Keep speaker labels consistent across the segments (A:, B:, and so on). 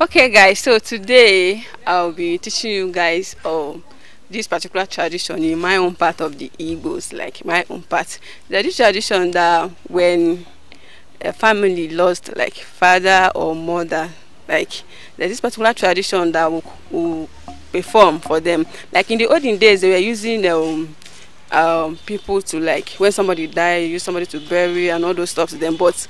A: Okay guys, so today I'll be teaching you guys this particular tradition in my own part of the Igbos, like my own part. There's this tradition that when a family lost like father or mother, like there's this particular tradition that will perform for them. Like in the olden days, they were using people to, like, when somebody died, use somebody to bury and all those stuff to them, but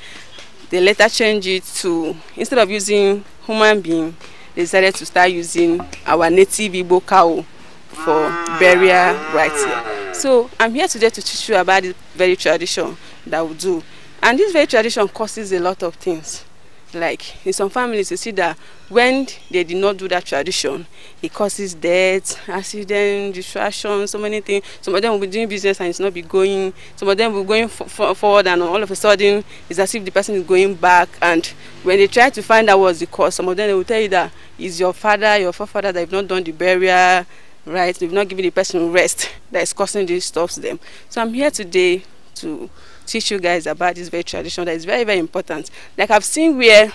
A: they later changed it to, instead of using human being, they decided to start using our native Igbo cow for burial rites here. So I'm here today to teach you about this very tradition that we do. And this very tradition causes a lot of things. Like in some families, you see that when they did not do that tradition, it causes death, accident, distraction, so many things. Some of them will be doing business and it's not be going. Some of them will be going forward and all of a sudden, it's as if the person is going back. And when they try to find out what's the cause, some of them they will tell you that it's your father, your forefather that have not done the burial right, they've not given the person rest that is causing this stuff to them. So I'm here today to teach you guys about this very tradition that is very, very important. Like I've seen where,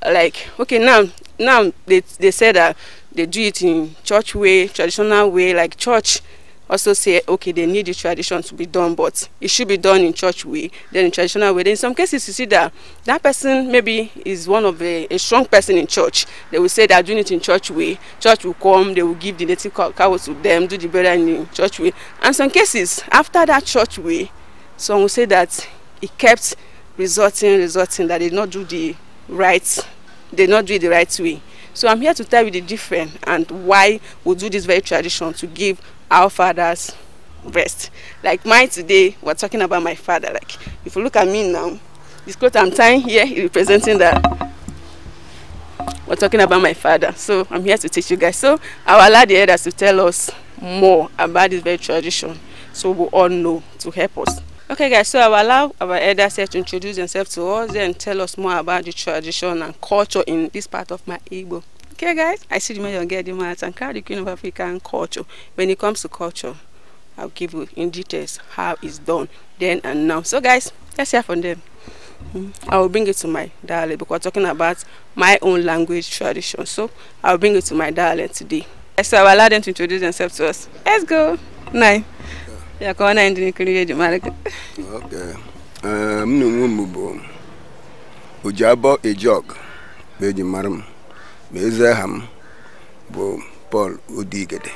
A: like, okay, now they say that they do it in church way, traditional way. Like church also say, okay, they need the tradition to be done, but it should be done in church way, then in traditional way. Then in some cases you see that that person maybe is one of a strong person in church. They will say they are doing it in church way. Church will come, they will give the native cow to them, do the burial in church way. And some cases, after that church way, some will say that it kept resulting that they did not do the right, they did not do it the right way. So I'm here to tell you the difference and why we do this very tradition to give our fathers rest. Like mine today, we're talking about my father. Like if you look at me now, this cloth I'm tying here is representing that we're talking about my father. So I'm here to teach you guys. So I'll allow the elders to tell us more about this very tradition, so we all know to help us. Okay guys, so I will allow our elders here to introduce themselves to us and tell us more about the tradition and culture in this part of my Igbo. Okay guys, I see the man get the man and crown the queen of African culture. When it comes to culture, I'll give you in details how it's done then and now. So guys, let's hear from them. I will bring it to my dialect because we're talking about my own language tradition. So I'll bring it to my dialect today. So I will allow them to introduce themselves to us. Let's go. Nine. Okay.
B: Ujabo Ejog, Beji Maram, Bezaham, Bo Paul Odigede.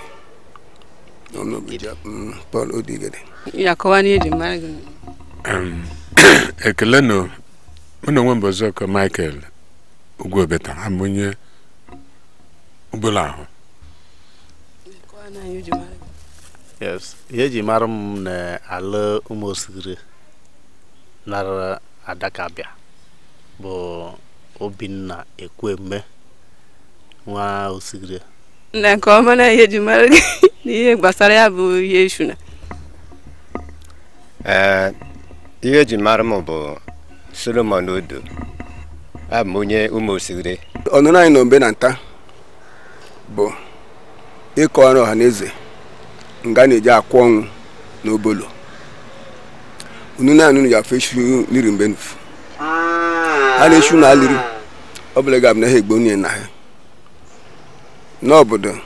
B: Paul Odigede.
C: Ekeleno, Uno Michael Ugwebeta, Amunye Ubulaho.
D: Yes, ihe ji mara m na ala Umuosigiri nara Adakabia bụ Obinna Ekweme nwa Osigiri.
A: Na nke ọma na ihe ji mara gị na ihe gbasara ya bụ ihe eshu na.
E: Ihe ji mara m bụ Solomon Odo, abụ m onye Umuosigiri.
B: Ọnụnụ anyị nọ mbe na nta bụ ịkọwara ọha na eze nga na-eji akwụ ọnwụ n'obolo unu na-anụ ya afọ eshu liri mgbe nufu a na-eshu na aliri ọ bụla ga-abụ na ha egbe onye na ha n'obodo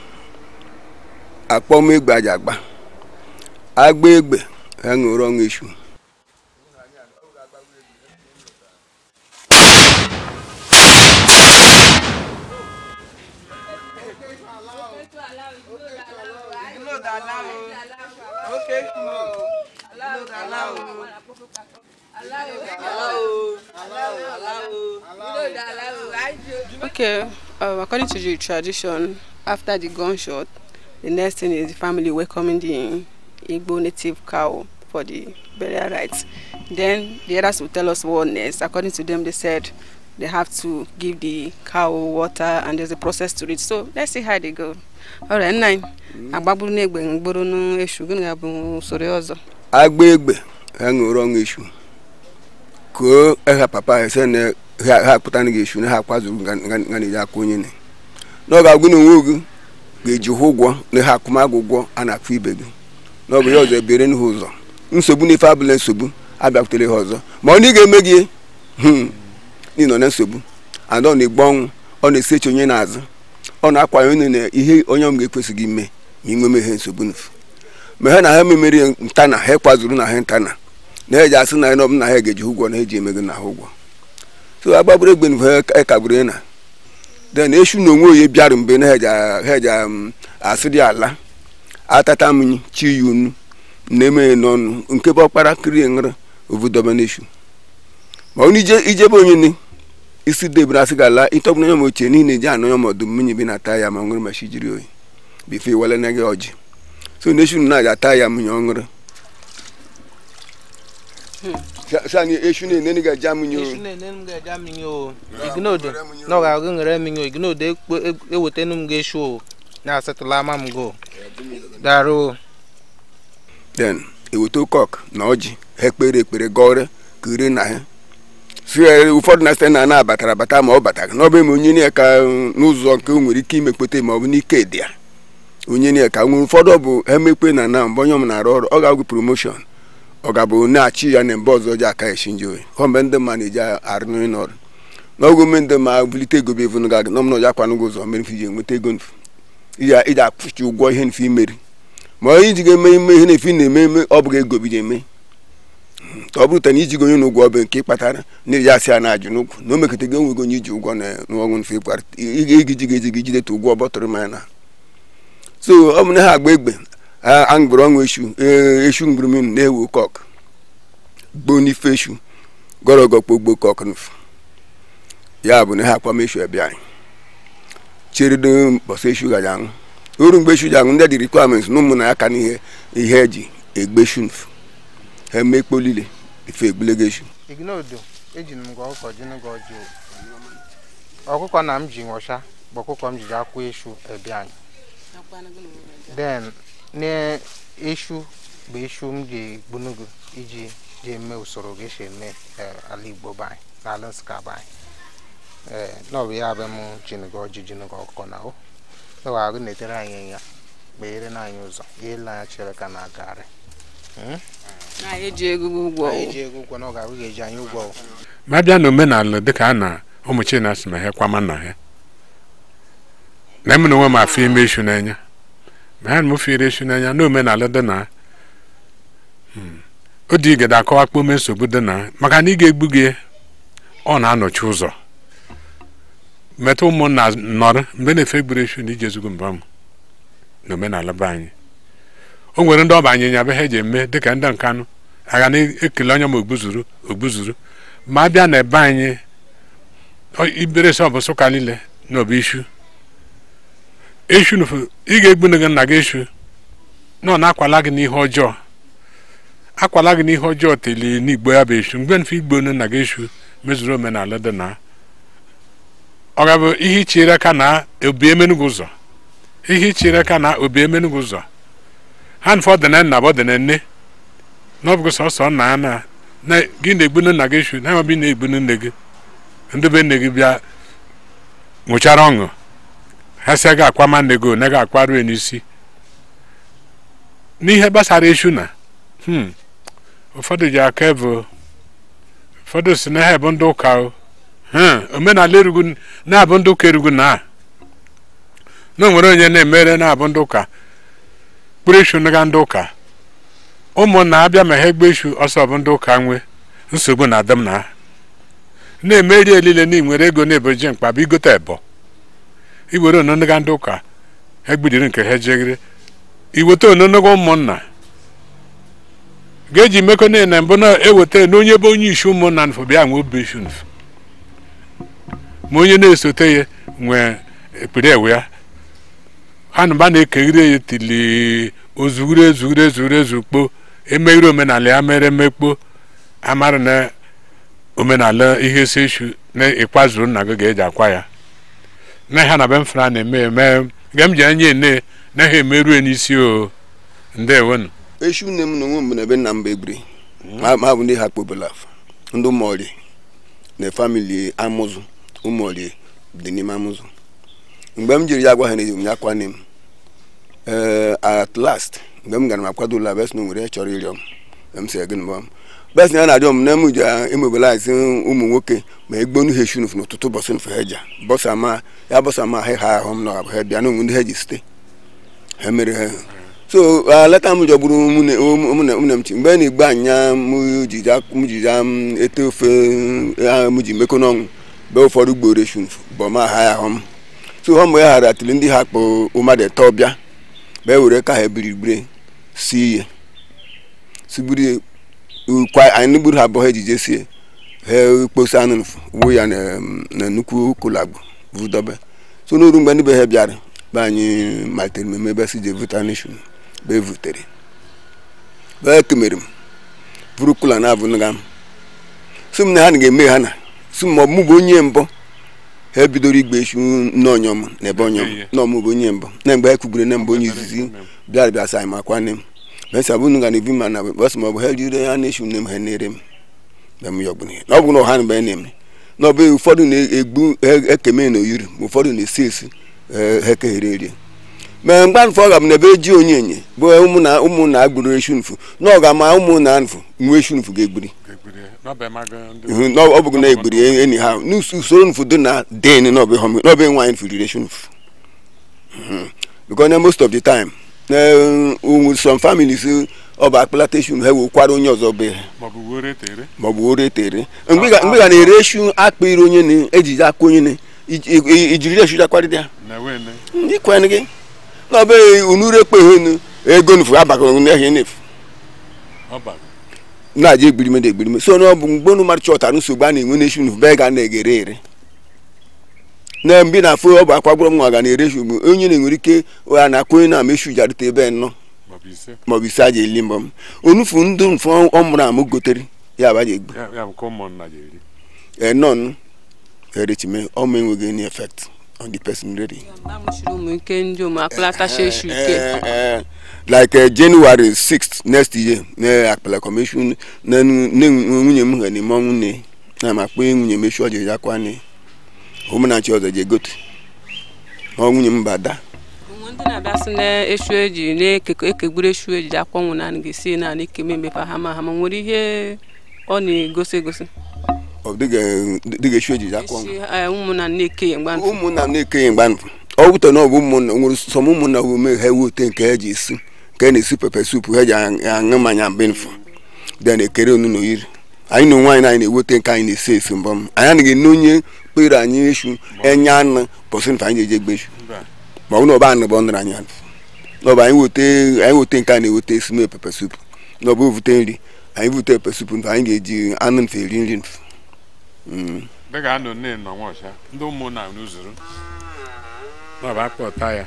B: akpọm egbe aja agba agba egbe ha ṅụrụ ọnwụ eshu.
A: Okay, according to the tradition, after the gunshot, the next thing is the family welcoming the Igbo native cow for the burial rites. Then the others will tell us what next. According to them, they said they have to give the cow water and there's a process to it. So let's see how they go. All right, nine. Agba
B: egbe ha ṅụrụ ọṅụ eshu ko ha papa ese na ha akpụta gị eshu na ha akwazuru nga na-eji akwụ onye ne na ọ ga-agwụ na onwe gị ga-eji hụ ụgwọ na ha akwụmagụ ụgwọ a na-akwụ ibe gị na ọ bụ ya ọzọ ebere n'ihu ụzọ nsogbu na ife abụla nsogbu abịakwutere ha ọzọ ma ọ na ị ga-eme gị nọ na nsogbu and ọ na-egbu ọnwụ Ọ na-esechi onye na-azụ, ọ na-akwanye onye na ihe onye ọm ga-ekwesịghị ime ma inwe mehie nsogbu nfu. Ma ha na ha memeri ntana, ha kwazuru na ha ntana na ha eji asị na ọ bụ na ha ga-eji ụgwọ na ha eji emego na ha ụgwọ. So agbagburu egbe nfu ha kagburu na then eshu na onwe onye bịara mgbe na ha eji asị dị ala atata mmiri chi ya unu na-emeghe n'ọnụ nke bụ ọkpara kiri ṅụrụ ovudobe n'eshu. Ma onye ijebe onye ni isi debere asị ga-ala ịtọgbụ onye ma ochie n'ihi na eji anụ ya ma ọdụm mmiri bi na-ata ya ma ṅụrụ ma shi jiri oyi bife iwele na gị ọjị. So n'eshu na aja ata ya mmiri ọṅụrụ. Sani eshu na-enene ga-eja mmiri o.
F: Eshu na-enene ga-eja mmiri o. Ignodo na ọ ga-agụ ṅụrụ mmiri o. Ignodo ewetenu m ga-eshu o. Na-asatụla ama m go. Darụ.
B: Then eweta kọk na ọjị ha ekpere ekpere gọrọ kiri na ha. Ụfọdụ na-asị na na-abatara abata ma ọ batara na ọ bụ eme onye na ka n'ụzọ nke o nwere ike imekpete ma ọ bụ n'ike dị ya. Onye na ka nwere ụfọdụ ọ bụ emekpe na na mgbe onye m na-arụ ọrụ ọ ga-agụ promotion, ọ ga-abụ na-achị ya na mgbe ọzọ ji aka esi nje oyi. Ọ mgbe ndị mma na-eji arụ n'ọrụ n'oge ome ndị ma bulite ego bụ evunu ga na ọmụna akwa n'ụgwọ ụzọ mere mfe iji enweta ego mfe iji akwụchi ụgwọ ihe mfe imeri. Ma onye iji ga-eme ime ihe na-efe na-eme eme ọ bụghị ego bụ eme. Ọ bụrụ ta na iji onye n'ụgwọ ọbụ nke kpatara na iji asị ya na-ajụ n'ụkwụ na o mekọta gị onwe gị onye iji ụgwọ na n'ọnwụ mfe ịkwara iji gị eji gị jideta ụgwọ bọtụrụ ma na. So ọ bụ na ha agba egbe aṅụgburu ọnwụ eshu eshu mgburu mmiri na-ewu kọk gboo n'ife eshu gọrọgọ kpogbo kọk nfu. Ya bụ na ha akwam eshu ebe anyị cheredo mbọsị eshu gaji aṅụ oru mgbe eshu ji aṅụ ndị dị requirements na ụmụ na ya ka n'ihe ihe eji egbe eshu nfu. Ha emekpo lile ife egbulega eshu.
F: Ignodo eji m gị ọkụkọ ji gị ọjị ọkụkọ na m ji nwọcha bụ ọkụkọ m ji akwụ eshu ebe anyị. Then na eshu bụ eshu m ji egbunugu iji ji eme usoro ga-esi eme ala Igbo be anyị na ala Nsụka be anyị. Na ọ bụ ya bụ m ji gị ọjị ji gị ọkụkọ na o n'ụwa agụ na-etere anyị ya kpere na anyị ụzọ ele anya chere ka na-agagharị.
A: Anyị eji ego ụgwọ.
F: Anyị eji ego ụgwọ na ọ ga-abụ ga-eji anyị ụgwọ.
C: Ma abịa n'omenala dịka a na ụmụ Chinasị ma ha kwama na ha na m na onwe m afọ ime eshu n'anya ma ha na m fere eshu n'anya na omenala dị na o dị igede akọwa kpome nsogbu dị na maka na ị ga-egbu gị ọ na-anọchi ụzọ metụ ụmụnna nọrọ mgbe na-efe gburu eshu na iji ezigbo mba m na omenala be anyị. O nwere ndị ọba anyịnya be ha eji eme dịka ndị nkanụ agha na-ekele onye ma ogbuzuru ogbuzuru ma abịa na ebe anyị ibere sọ bụ Nsụka niile na ọbụ ishu eshu ị ga-egbu gị nna gị eshu na ọ na-akwala gị n'ihe ọjọọ akwala gị n'ihe ọjọọ teli n'igbo ya bụ eshu mgbe mfe igbo nna gị eshu mezuru omenala dị na ọ ga-abụ ihe ichere aka na obi emenugwu ụzọ ihe ichere aka na obi emenugwu ụzọ ha nfọ dị na nna bụ dị na nne na ọ bụghị sọsọ nna na na gị na-egbu nna gị eshu na amabi na-egbu nne gị ndị be nne gị bịa nwụchara ọṅụ ha sị ga akwa ma nne gị na ga akwa ruo n'isi n'ihe gbasara eshu na ụfọdụ ji aka ebu ụfọdụ si na ha bụ ndị ụka o omenala erugu na-abụ ndị ụka erugu na na o nwere onye na-emere na-abụ ndị ụka kpụrụ eshu naga ndị ụka ụmụnna abịa ma ha egbe eshu ọsọ bụ ndị ụka nwe nsogbu na adịm na na-emeri elile na inwere ego na-eboji mkpa bụ igote ebo iwere ononoga ndị ụka ha gbudiri nke ha jegiri iweta ononoga ụmụnna ga-eji mekọ na mbụ na-eweta na onye bụ onye isi ụmụnna nfụ bịa nwee obi ishu nfụ ma onye na-esote ya nwee ekpere ewe ya ha nụba na-ekegide ya tili ozughure ezughure ezughure ezukpo emeghiri omenala ya mere emekpo amara na omenala ihe si eshu na ịkwazuru nna gị ga-eji akwa ya na ha na be mfra na-eme eme ga m ji anya ene na ha emerue n'isi o ndewonu.
B: Eshu nne m na onwe m na ebe nna m bụ egbiri ma bụ ndị ha kpobelaf ndị ụmụọrie na famili amụzụ ụmụọrie dị n'ime amụzụ. Mgbe m jiri ya gwa ha na ya akwa nne m at last mgbe m gara m akwado ụlọ abịa sị na o nwere chọrọ ịrịọ m m sị gịnị m Bes na na-adị m na m ji emobilize ụmụ nwoke ma egbonu ha eshu n'ụtụtụ bọsụ nfe ha ja bọsa ma ya bọsa ma ha ahụ m na ha bịa na onwe ndị ha ji site ha mere ha so leta m jọgburu ụmụnne m chi mgbe na igbe anya m ji ete ofe m ji mekọ n'ọnwụ be ụfọdụ gboro eshu bụ ma ha ahụ m so ha mgbe ha ghara tiri ndị ha kpọ ụmadụ eto bịa be were ka ha ebiri si ihe sigburu kwa anyị gburu ha abụọ ejije sie ha kposa anụ wuo ya na nnukwu kulagbo vudobe so n'oru mgbe ndị be ha bịara be anyị malitere mmemme ebe si je vuta nation be vutere be kemere m vuru kula na abụ nga m sị m na ha ga-eme ha na sị m mụ bụ onye mbụ ha bidoro igbe eshu n'ọnyọm na ebe ọnyọm na ọmụ bụ onye mbụ na mgbe ha kwugbere na mbụ onye izizi bịara bịa sa anyị makwa nne m besa bunu ga na-ebi ma na bọs ma ọ bụ ha jiri ya na-eshu nne m ha na-ere m na m yọgburu ya na ọ bụ na ọha mgbe na-eme na ọ bụ ụfọdụ na-egbu ekeme na oyiri ma ụfọdụ na-esi esi ha ekeghere eri ma mgbe mfọ ga bụ na ebe ji onye enye bụ ụmụ na agburu eshu nfu na ọ ga-ama ụmụ na nfu nwe eshu nfu ga-egburi ọ bụghị na egburi enyi ha n'usoro nfu dị na den na ọ bụ nwaanyị nfu riri eshu nfu because most of the time some families ọ bụ akpalatation ha wekwara onye ọzọ be ha maọbụ were tere mgbe ga na-ere eshu akpa iri onye na ejiji aka onye na ijiri eshu jakwarịda ya ikwen gị na ọ bụ unuru ekpeghe ego nfu abakọrọ n'ehie n'efu na-aja egburime na egburime so na ọ bụ mgbe unu mmadụ chọtara nsogbu a na-enwe n'eshu nfu be ga na-egere ere na mgbe na afọ ọ bụ akwa gwụrụ m nwa ga na-ere eshu bụ onye na-enwere ike ya na-akwa onye na-ama eshu jarute ebe nnọ maọbụ ise aja eli mbọ m onufu ndụ mfụ ọ mụrụ amụ gotere ya bụ egbu nọn erechime ọmụ enweghị any effect on the person ready. Like January 6th next year na akpala commission na nwunye m ha na-eme ọnwụ nne na ma kpee nwunye m eshu ọ ji akwa nne ụmụnachi ọzọ ji egote ọ nwunye m bada
A: ndị na-abịa sị na eshu eji na-ekegburu eshu eji akwanwụ na ga-esi na ekeme emepe ha ma ha ma nwere ihe ọ na-egosi egosi
B: ọ dịga eshu eji akwanwụ
A: ụmụnna na-eke mgba
B: ụmụnna na-eke mgba ọ bụta na ọ bụ ụmụnna nwere sọm ụmụnna bụ mee ha ewute nke ha ji esi nke na-esi pepe sup ha ji aṅụ mmanya mgbe mfụ dị na-ekere onu n'oyiri anyị na onwe anyị anyị na-ewute nke anyị na-esi esi mbọ m anyị anaghị ene onye kpere anyị eshu enye anụ pọsị mfe anyị na-eji egbe eshu ma ọ bụ na ọba anụ bụ ọ nụrụ anyị anụ n'ọba anyị wete nke a na-ewete esi mee pepe sup n'ọba ovute nri anyị vute pepe sup mfe anyị ga-eji anụ mfe eri nri mfe
C: ndị ụmụnna n'uzuru n'ọba akpọta ya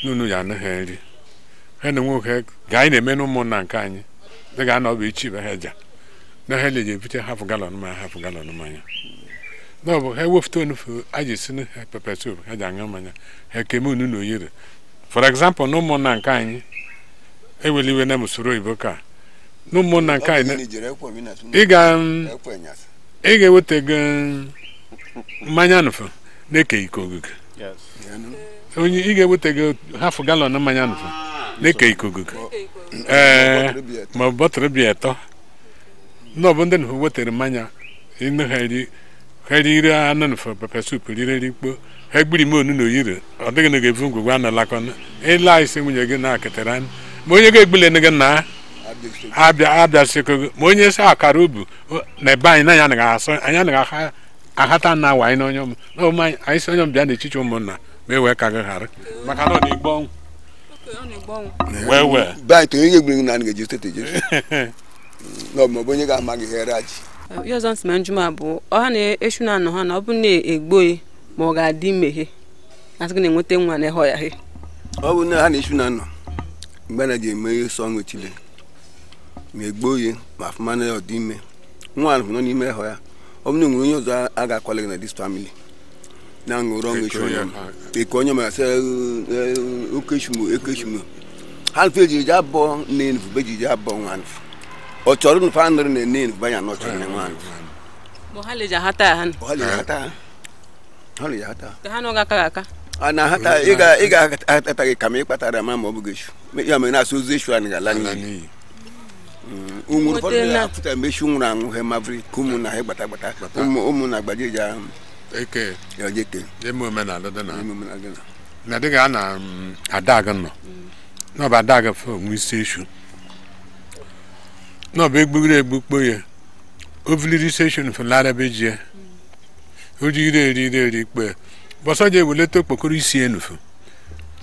C: n'unu ya anụ ha nri ha na nwoke ga anyị na-eme n'ụmụnna nke anyị dịga anọ bụ echi bụ ha ja na ha leji ebute hafụ galọn mmanya hafụ galọn mmanya na ọ bụ ha ewepụta onufu a ji esi ha pepe soup ha ji aṅụ mmanya ha ekeme unu na oyiri for example na ụmụnna nke anyị eweli iwe na usoro oyibo ka na ụmụnna nke anyị ị ga-eweta gị mmanya nụfụ na-eke iko ogige onye ị ga-eweta gị hafụ galọn mmanya nụfụ na-eke iko ogige ee ma ọ bụ bọtụrụ bịa ịtọ na ọ bụ ndị nụfụ wetara mmanya ịnụ ha eri ha riri anụ nụfụ pepe sup riri rikpo ha egbiri m onu na oyiri ọ dịghị na ga-ebu ngwugwu a na-alakọ ịla isi nwunye gị na-akịtara anụ ma onye ga-egbule gị na abịa ma onye si akara ubu na ebe anyị na anyị anaghị asọ anyị anaghị ahata na awa anyị n'onye ọmụ na ọmụ anyị si onye ọmụ bịa n'echiche ụmụnna ma e wee ka gị ghara maka na ọ na-egbu ọnwụ wee wee
B: be anyị onye ga-egburu gị na anyị ga-eji steeti ejesu na ọ bụ onye ga-ama gị here aji
A: ihe ọzọ nsị ma njụma bụ ọha na-eshu na anọ ha na ọ bụ na-egboghị ma ọ ga-adị imeghe asị gị na-enweta nwa na ịhọ ya he
B: ọ bụ na ha na-eshu na anọ mgbe na ji eme sọ nwechile ma egboghị ma afụma na ọ dị ime nwa ahụ nọ n'ime ịhọ ya ọ bụ na nwere onye ọzọ a ga-akwale gị na dis family na ṅụrụ ọṅụ echu onye eke onye ma sị okeshumo ekeshumo ha nfe ejiji abụọ nne nfu be ejiji abụọ nwa nfu ọ chọrọ nfe anụrụ na nne nfu banya na ọ chọrọ nwa nfu
A: ma ha leji ahata ya ha
B: ha leji ahata ha leji ahata
A: ha na ọ ga-aka aka
B: a na-ahata ị ga-ahata gị kama ị kpatara ma ma ọ bụghị eshu ya mere na-asụ ozu eshu anyị ga-ala n'iyi Ụmụ ụfọdụ na-apụta emechi nwụrụ anwụ ha mavri ka ụmụ na ha gbata gbata ụmụ na agbaje ja
C: eke
B: ya jeke
C: eme omenala dị na
B: ime omenala dị na
C: na dịka a na adaga nọ n'ọba adaga fụ onwe isi eshu n'ọba egbugiri egbukpo ya oviliri isi eshu nfụlara be ji ya o jigide eri eri eri kpe bọsọ ji eweleta okpokoro isi enufu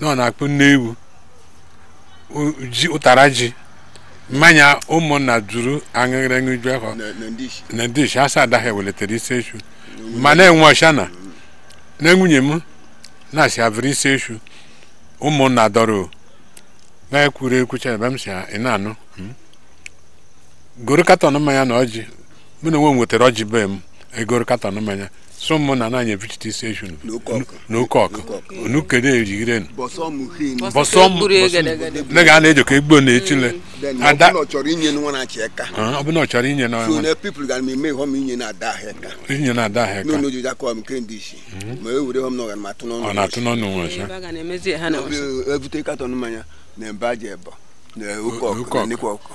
C: na ọ na-akpụ nne ewu ji ụtara ji mmanya ụmụnna juru aṅụrị aṅụju afọ
B: na ndị isi
C: na ndị isi asa adaghị ewelitere isi eshu ma na-enwe ọcha na na nwunye m na-asị avụrụ isi eshu ụmụnna dọrọ na-ekwuru ekwucha ebe m si ị na-anụ goro katọn mmanya na ọjị mụ na onwe m nwetara ọjị be m egoro katọn mmanya so mụ na naanyị ebuchite isi eshu na oke ọkụ onukere erigire
B: bọsọ mụ hin
C: Bọsọ mụ-
A: Egburu egedegede.
C: nne ga na-ejo ka egbuo na echile
B: then
C: Ada-
B: ọ bụla ọ chọrọ inye nwa na-achị eka
C: ọ bụ na ọ chọrọ inye na
B: so na people ga eme ihe ọma inye na ada ahịa eka
C: inye na ada ahịa ka
B: n'ụlọ ojojo akọwa m nke ndị isi ma e were hom na ọgara ma atụ n'ọnụ
C: ọ na-atụ n'ọnụ nwe ọcha
A: Ebe a ga na-emezi ha na ọcha.
B: ebute katọn mmanya na mba ji ebo na oke ọkụ
C: Oke
B: na
C: ọkụ.
B: nnekwu ọkụ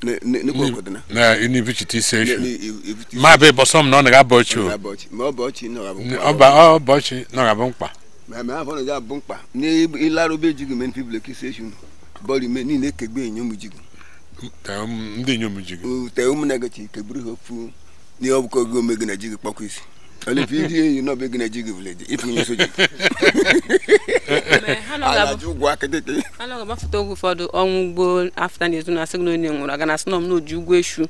B: nnekwu ọkụ dị na
C: na inibuchite isi eshu
B: Na- ebute isi-
C: ma bụ ịbọsọ m na ọ na-ga-abọ ọchị o
B: na abọchị ma ọ bụ ọchị na ọ ga-abụ mkpa.
C: ọba ọbọchị na ọ ga-abụ mkpa
B: ma afọ na ya bụ mkpa na ịlarụ be jigu men people ka isi eshu bọọlụ ime niile kegbe enyo m jigu
C: Te ndị inyom ji gị
B: te ụmụnna gị chi kegburu ha ofu n'ihe ọ bụkọ oge ome gị na ji gị kpọkwa isi olefe iri enyi na ọbụ gị na ji gị vụleje ifu nye soji
A: Mee, ha nọ ga-abụ-
B: ala ji ụgwọ akịtịtị
A: ha nọ ga-agbafụta oge ụfọdụ ọnwụ ugbo afta na ezinụlọ asị gị na onye nwụrụ aga na asị na ọ m na oji ụgwọ eshu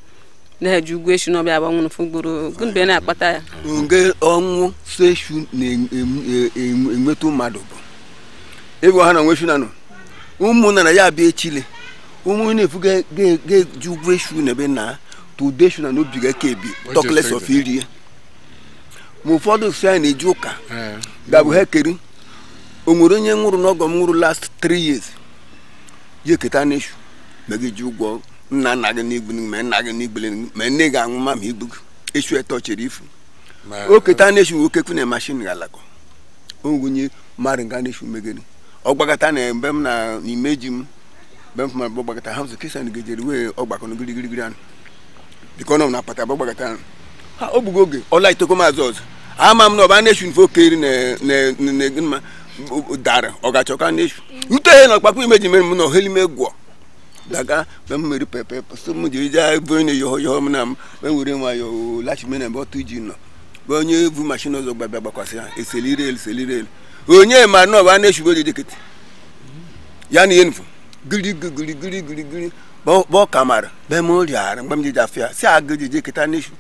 A: na-eji ụgwọ eshu na ọbịa agbanwụrụ fụ ugboro gụnbe na-akpata ya
B: nge ọnwụ so eshu na-enweta mmadụ bụ ebe ha na nwe eshu na nọ ụmụnna na ya abịa echile ụmụ na-efu ga-eji ụgwọ eshu na ebe na tụde eshu na n'obi ga ka ebi talk less of iri ya ma ụfọdụ si anyị na-eji ụka
C: Ee.
B: ga-abụ ha keri o nwere onye nwụrụ n'ọgọ m nwụrụ last 3 years ya eketa n'eshu ma gị ji ụgwọ nna nna gị n'igbu ma nna gị n'igbele ma nne gị anwụ ma ma igbu gị eshu eto chere ifu
C: Ma-
B: o keta n'eshu nwoke kwu na mashin ga-alakọ onwunye mmadụ nga n'eshu megere ọ gbakọta na mgbe m na n'ime ji m mgbe m fụmara gbakọta ha sị kristian gejere wee ọgbakọ na girigirigiri anụ biko nọ m na akpata bụ gbakọta anụ ha o gbugo oge ọla itoko maazị ọzọ ama m na ọba n'eshu mfe okeri na na na mma dara ọ ga-achọka n'eshu ute ihe na ọkpakpụ imeji mere m na ohelime gwọ daga mgbe m mere pepe so m jiri jee bụ onye yọhọ yọhọ m na m mgbe m were nwayọọ lachi mere mgbe ọtụ ji nọ bụ onye vu mashin ọzọ gbabịa gbakwasị ha eselirelu selirelu onye ma na ọba na-eshu oji dịkịtị ya na ihe nfu giri giri giri giri giri bọ kamara be m rịara mgbe m ji afịa si aga jije keta n'eshu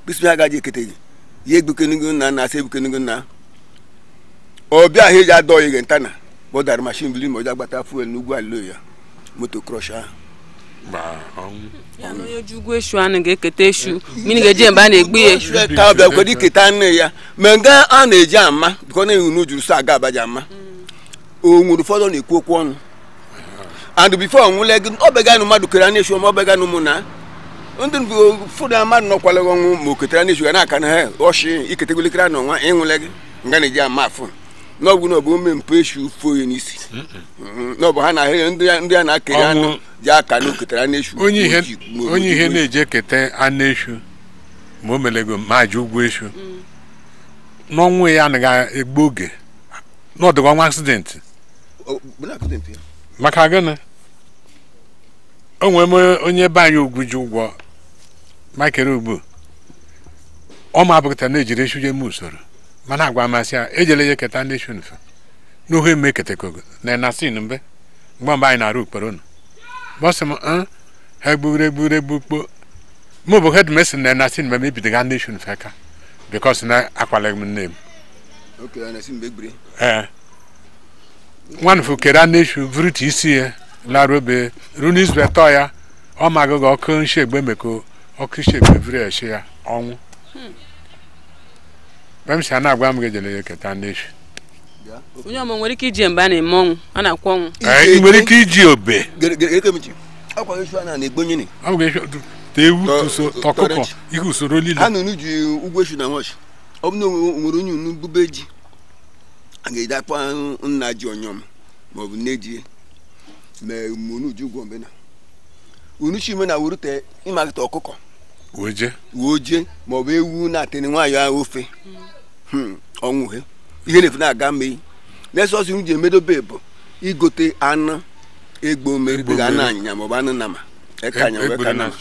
B: bisi ya agaji ekete gị ya egbukenugo nna na asị egbukenugo nna ọbịa ahụ eji adọ ya ntana bụ dara mashin bili ma ọ ji agbata fuel n'ugwu alilo ya moto krọsh ahụ
C: Gbaa, ọnwụ.
A: Ya na onye ji ụgwọ eshu anụ ga-eketa eshu mmiri ga-eji mgbe a na-egbu ya
B: Eshu ka ọbịa kwere iketa nne ya ma nga a na-eji ama bikọ na ewu juru so aga abaja ama o nwere ụfọdụ na-ekwu okwu ọnụ and before nwụle gị ọ beganụ mmadụ kere na-eshu ma ọ beganụ mụ na ndị ụfọdụ mmadụ nọkwala gị ọnwụ ma o ketara na-eshu ga na-aka na ha ọshị iketegolekere na ọnwa ịnwụle gị nga na-eji ama afụ n'ọbụ na ọ bụ ome mpụ eshu fuo ya n'isi n'ọbụ ha na ndị a na-akere anụ
C: Ọnwụ.
B: ji aka na oketara na-eshu
C: onye ihe onye ihe na-eji eketa anụ eshu ma o melego ma ji ụgwọ eshu n'ọnwụ ya anaghị egbu oge n'ọdụgwa nwa accident maka gịnị o nwere m onye be anyị ugwu ji ụgwọ Michael ugbu ọ ma abụkịta na-ejiri eshu jee usoro mana agwa amasị ya ejele ya eketa ndị eshu nfe n'ohu eme eketekogo na enasin mbe mgbe mgbe anyị na-arụ ukporo nụ bọsị m ha egburu egburu egbu kpo mụ bụ hed mesin na enasin mgbe m ebidoga ndị eshu nfe aka bikos na akwaleghị m nne m ee nwanfu kere anụ eshu vuru isi ya laruo be ruo n'izu atọ ya ọ ma agụgụ ọkụ nshi egbe meko ọkụ nshi egbe vuru ya shi ya ọnwụ mgbe m si a na-agwa m ga-ejele ya eketa anụ eshu
A: onye ọma nwere ike iji mgbe a na-eme ọnwụ a na-akwụ ọnwụ
C: Ee, ị nwere ike iji obe
B: ọkwa eshu a na-egbonye
C: ọ bụ eshu ta ewu tụso ta ọkụkọ ihe usoro niile
B: ha nụnụ ji ụgwọ eshu na nwachi ọ bụ na o nwere onye unu bube ji a ga-eji akpa nna ji ọnyọm maọbụ nne ji ma mụnụ ji ụgwọ mbena Unu chime na wurute ịmalite ọkụkọ
C: weje
B: ma ọ bụ ewu na-atịrị nwaanyị ahụ ofe ọnwụ he ihe na-efu na-aga mmei na-esọsọ unu ji emedobe bụ igote anụ egbo merite anụ anyịnya ma ọ bụ anụ nama eka anya weka nama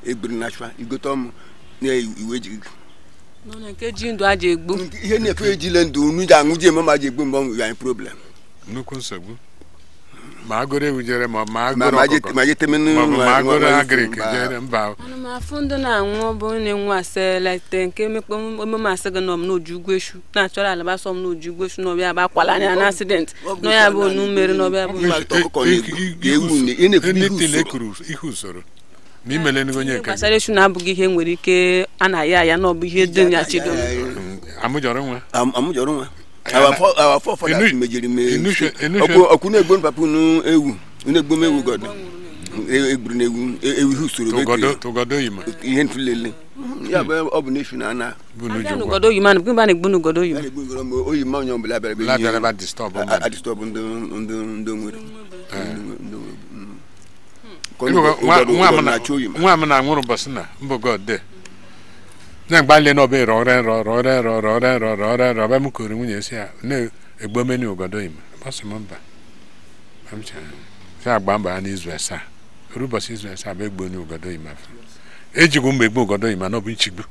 B: egburu nashwa igote ọmụ na iwe ji
A: nke ji ndụ aja egbu
B: ihe na-efe ejile ndụ unu ji aṅụ ji eme ma ji egbu mgbe ọnwụ anyị problem
C: nnukwu nsogbu ma agụrụ ewu jere ma agụrụ ọkụkọ
B: ma
C: agụrụ agric jere mba
A: anụmafụ ndị na-anwụ bụ na-enwe ase lete nke ememe asị gị nọ m n'oju ugwu eshu na-achọrọ alaba sọ m n'oju ugwu eshu n'ọbịa bụ akwala anya na accident nọ ya bụ onu mmeri n'ọbịa bụ
C: ihe usoro ma imele onye nke
A: gbasara eshu na-abụghị ihe nwere ike a na-aya aya na ọ bụ ihe dị ya chido
C: amụjọrọ nwa
B: amụjọrọ nwa our forefathers mejiri me ọkụ na-egbu papa unu ewu unu egbu m ewu god egburu na ewu ewu ihe usoro
C: tụgodo oyima
B: ihe ntụlele ya bụ ọ bụ n'efu na ana
A: nugodo oyima na gịnị na-egbu nugodo oyima
B: oyima onye ọbụla bịara
C: bịara disturb
B: ndị nwere
C: nwa m na-anwụrụ ụbọchị na mbụ god de na-agbalị na ọbụ rọrọ nrọ rọrọ nrọ rọrọ nrọ rọrọ nrọ ebe m kụrụ nwunye si ya na-egbomeni ụgọdọ ime ọsị m mba si agba mba ha n'izu asaa ruo ụbọchị izu asaa bụ egboni ụgọdọ ime afọ ejigwu mgbe egbu ụgọdọ ime na ọ bụ nchigbu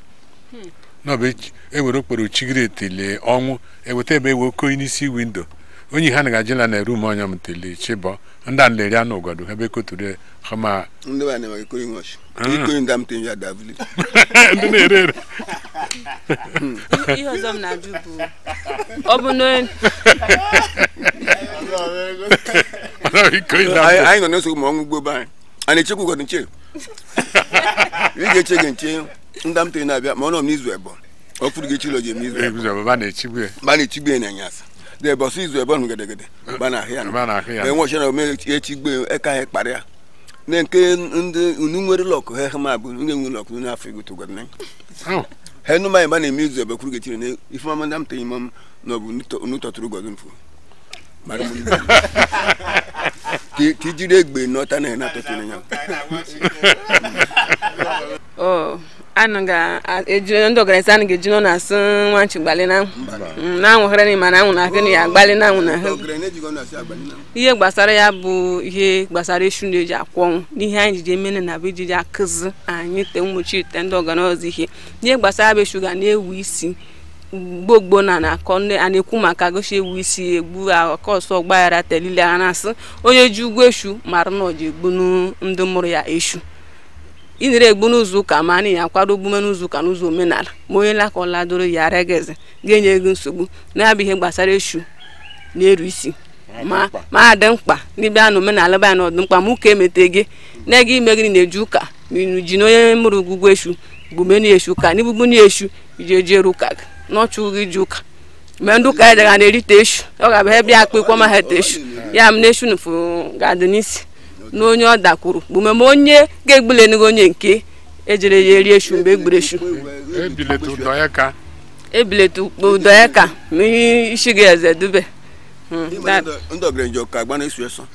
C: na ọ bụ ewere okporo chigiri etele ọnwụ eweta ebe ewe okoyi n'isi windo onye ha na-agajila na rum onye m tele chibọ ndị a na-eri anụ ụgọdọ ebe koturu hama
B: ndị ba na-eme ikoyi nwachi ikoyi ndị amte ya davili
C: ndị na-ere ere
A: ihe ọzọ m na-ajụ bụ ọ bụ na
B: anyị nọ n'nsogbu ma ọnwụ gboo be anyị a na-echekwa ụgọdọ nche ị ga-eche gị nche ndị amte na-abịa ma ọ nọ m n'izu ebọ ọ furu gị echilo ji eme izu
C: ebọ ba na-echigbu
B: ya na anyasị de bọsụ izu ebe ọnụ gedegede ba na ahịa
C: na
B: enwe ọchị na ome echigbe eka ha kparịa na nke ndị unu nwere lọkụ ha ma bụ unu enwe lọkụ n'afọ igote ụgọdọ na ha enu manya ba na-eme izu ebe kwuru gechiri na ife mama ndị amta imam na ọ bụ unu tọtụrụ ụgọdọ mfu mara m ka ijiri egbe nọta na na-atọtụ ya
A: ndị ọgaranya anaghị eji nọ na-asụ nwa nchi gbalị na anwụ mana anwụ na ahụ ya agbalị na anwụ na ahụ ihe gbasara ya bụ ihe gbasara eshu na-eji akwụ ọnwụ n'ihe anyị jiji emene na bụ ijiji akụzi anyị te mgbochi te ndị ọgaranya ihe ihe gbasara bụ eshu ga na-ewu isi gbogbo na na-akọ a na-ekwu maka gosi ewu isi egbu akọsọ ọgbaghara telile a na-asị onye ji ụgwọ eshu mara na ọ ji egbunu ndị mụrụ ya eshu ị nere egbu n'ụzọ ụka ma anyị ya akwado ogbume n'ụzọ ụka n'ụzọ omenala ma onye lakọladoro ya aregeze ga-enye ego nsogbu na-abụ ihe gbasara eshu na-eru isi ma adị mkpa n'ịbịa na omenala be ya na ọdị mkpa ma ụka emete gị na-ega ime gịnị na-eji ụka ma inu ji na onye mụrụ ugwugwu eshu gbumenu eshu ka n'igbugbu na eshu iji ejere ụka gị n'ọchụ gị ji ụka mgbe ndị ụka ya ga na-erite eshu ọ ga-abụ ebe ya akpa ikwa ma ha ete eshu ya m na eshu nụfụ ga-adị n'isi na onye ọ dakwuru gbume ma onye ga-egbulenigo onye nke ejere ya eri eshu mgbe egburu eshu ebileta ụdọ ya ka ma isi gị eze dube
B: ndị ọgaranya ji ọka agba na-esu eso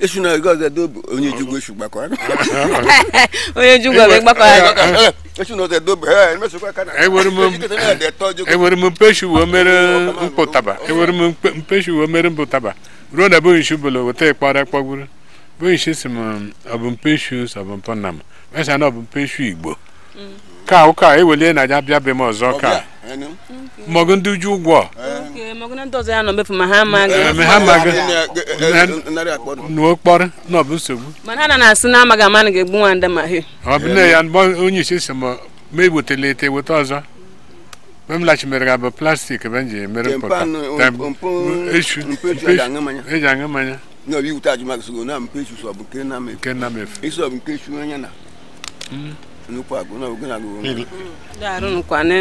B: eshu na ego ọzọ dobe onye ji ụgwọ eshu gbakọ
A: onye ji ụgwọ gbakọ
B: eshu na ọzọ dobe
C: ewere m mpeshu wee mere mpụtaba ewere m mpeshu wee mere mpụtaba ruo na ebe onye bụla weta ịkpọrọ ekpọgburu bụ si m ọ bụ mpeshu ọ bụ mpọnam mesa na ọ bụ mpeshu igbo ka ụka ewelie na ya bịa be m ọzọ ka mọgụ ndị uju ụgwọ ha amaghị n'okpọrọ na ọ bụ nsogbu
A: mana ha na-asị na amaghị ama na ga-egbu nwa ndị ma he
C: ọ bụ nne ya onye isi si m ma ewetala ete weta ọzọ mgbe m lachimere ga bụ plastik ebe m ji mere mpụta eshu eji aṅụ mmanya
B: ní ọbí wúta àjùmọ̀ àgbèsògò náà mpéṣu sọ bụ nke na
C: nke na mefu
B: ịsọ bụ nke shu anya na nnukwu agụ na ogo na agụ
A: daarụ nkwane.